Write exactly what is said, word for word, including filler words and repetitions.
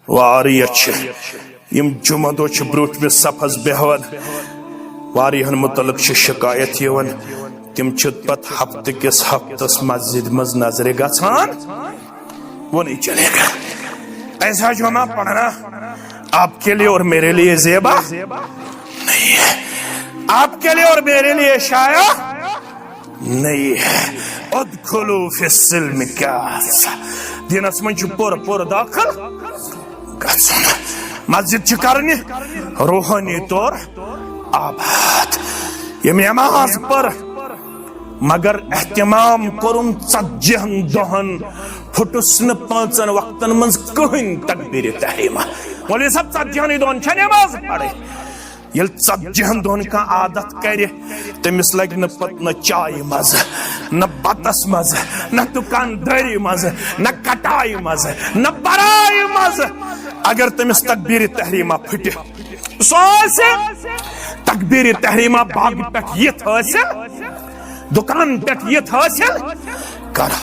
واریاہ چھِ یِم جمعہ دۄہ چھِ برٛونٛٹھمِس صفس بیہوان، واریاہن متعلق چھِ شکایت یِوان، تِم چھِ پتہٕ ہفتہٕ کِس ہفتس مسجد منٛز نظرِ گژھان۔ وہ نہیں چلے گا۔ ایسا جمعہ پڑھنا آپ کے لیے اور میرے لیے زیبا نہیں ہے، آپ کے لیے اور میرے لیے شایع نہیں ہے۔ ادخلوا فی السلم کافہ۔ دینس منٛز چھُ پوٗرٕ پوٗرٕ دٲخل گژھُن۔ مسجد چھِ کرنہِ روحٲنی طور آباد۔ یہِ نماز پٔر، مگر اہتمام کوٚرُن ژتجی ہن دۄہن، پھُٹُس نہٕ پانٛژن وقتن منٛز کٕہٕنۍ تکبیرِ تحریمہ۔ مولوی صٲب، ژتجی ہنٕے دۄہن چھا نماز پرٕنۍ؟ ییٚلہِ ژتجی ہن دۄہن کانٛہہ عادت کرِ، تٔمِس لگہِ نہٕ پتہٕ نہ چایہِ مزٕ، نہ بتس مزٕ، نہ دُکاندٲری مزٕ، نہ کٹایہِ مزٕ، نہ برایہِ مزٕ۔ اگر تٔمِس تکبیرِ تحریمہ پھٕٹہِ، سُہ آسہِ تکبیرِ تحریمہ باغہٕ پٮ۪ٹھ یِتھ حٲصِل، دُکان پٮ۪ٹھ یِتھ حٲصِل کران۔